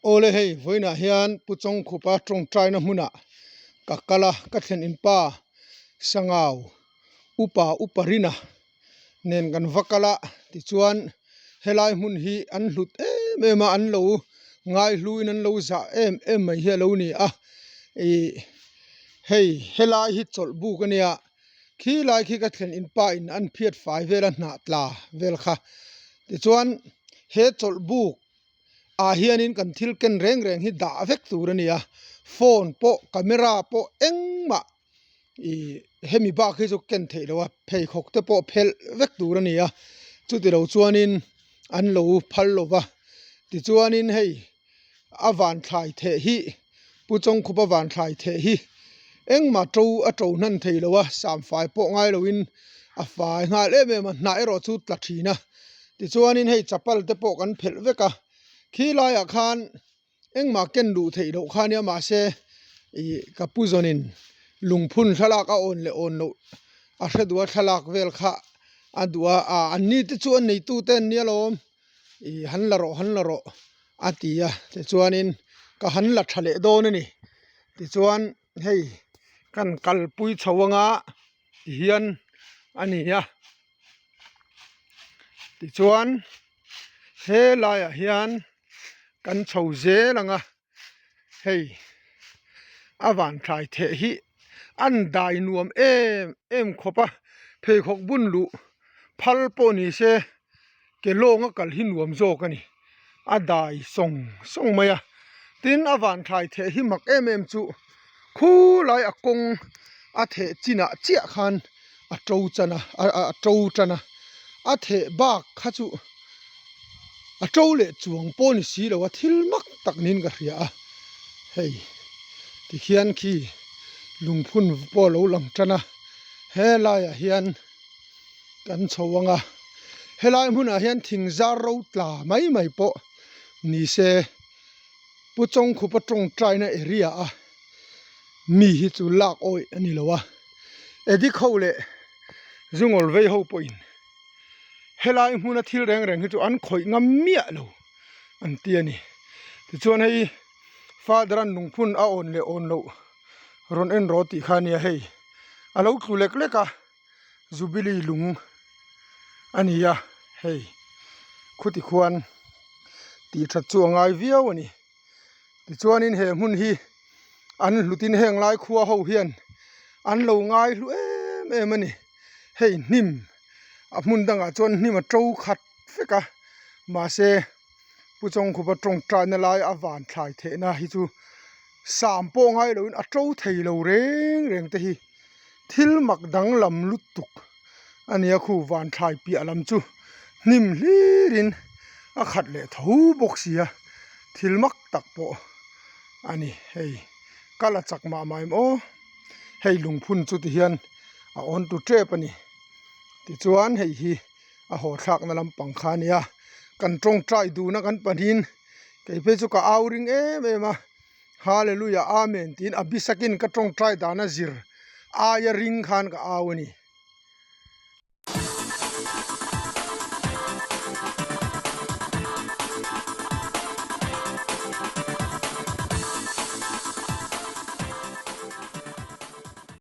Awle hei vawiinah hian Pu Chawngkhupa tawngtaina hmunah ka kal a, ka thlen in pa Sangau upa upa Rina nen kan va kal a, tichuan helai hmun hi an hlut em em a, an lo ngaihluin an lo zah em em mai hi a lo ni a, ih hei helai hi chawlh buk a nia. Khi lai khi ka thlen in pa in an phiat fai vel a hnah tla vel kha tichuan he chawlh buk ah hianin kan thil ken reng reng hi dah vek tur a ni a phone pawh camera pawh engmah ih hemi bak hi chu ken theih loh a pheikhawk te pawh phelh vek tur a ni a chuti lo chuanin an lo phal lo va tichuanin hei. A van thlai theh hi Pu Chawngkhupa van thlai theh hi engmah to a to hnan thei lo a, samfai pawh ngai loin a fai nghal em em a, hnah erawh chu tla thin a. Tichuanin hei chapal te pawh kan phelh vek a, khi laiah khan engmah ken luh theih loh kha nia mahse ih ka pu zawnin lungphun thlalak a awn leh awn loh a hre duh a thlalak vel kha a duh a, ah anni te chu a neitute an nia lawm. Ih han la rawh han la rawh a ti a tichuanin ka han la tha leh dawn a ni tichuan hei kan kalpui chho anga tihian a ni a tichuan helaiah hian kan chho zel ang a. Hei a van thlai theh hi an dai nuam em em khawp a pheikhawk bun luh phal pawh ni se ke lawnga kal hi nuam zawk a ni a dai sawng sawng mai a tin a van thlai theh hi mak em em chu khulai a kawng a theh chinah chiah khan a to chan a a to tan a a theh bak kha chu a to leh chuang pawh ni si lo a thil mak tak niin ka hria a hei tikhian khi lungphun pawh a lo lang tan a helaiah hian kan chho ang a helai hmunah hian thing zar ro tla mai mai pawh ni se Pu Chawngkhupa tawngtaina area a mi hi chu lak awih a ni lo a addict ho leh zungawl vei ho pawhin helai hmuna thil reng reng hi chu an khawih ngam miah lo an ti a ni tichuan hei father an lungphun a awn leh awn loh rawn en rawh tih kha a nia hei a lo tlu lek lek a jubilee lung a ni a hei khuti khuan tih that chu a ngai viau a ni tichuanin he hmun hi an hlutin heng lai khua ho hian an lo ngai hlu em em a ni hei hnim a hmun dangah chuan hnim a to khat vek a mahse Pu Chawngkhupa tawngtaina lai a van thlai theihna hi chu sam pawh ngai loin a to thei lo reng reng te hi thil mak danglam lutuk a nia khu van thlai piah lam chu hnim hlirin a khat leh tho bawk si a thil mak tak pawh a ni hei ka la chak mah mah em aw hei lungphun chu ti hian a awn tu tep a ni tichuan hei hi a haw thlakna lampang kha a nia kan tawngtai duna kan pahnihin kei phei chu ka au ring em em a Hallelujah Amen tiin a bisakin ka tawngtai dana zir aia ring khan ka au a ni.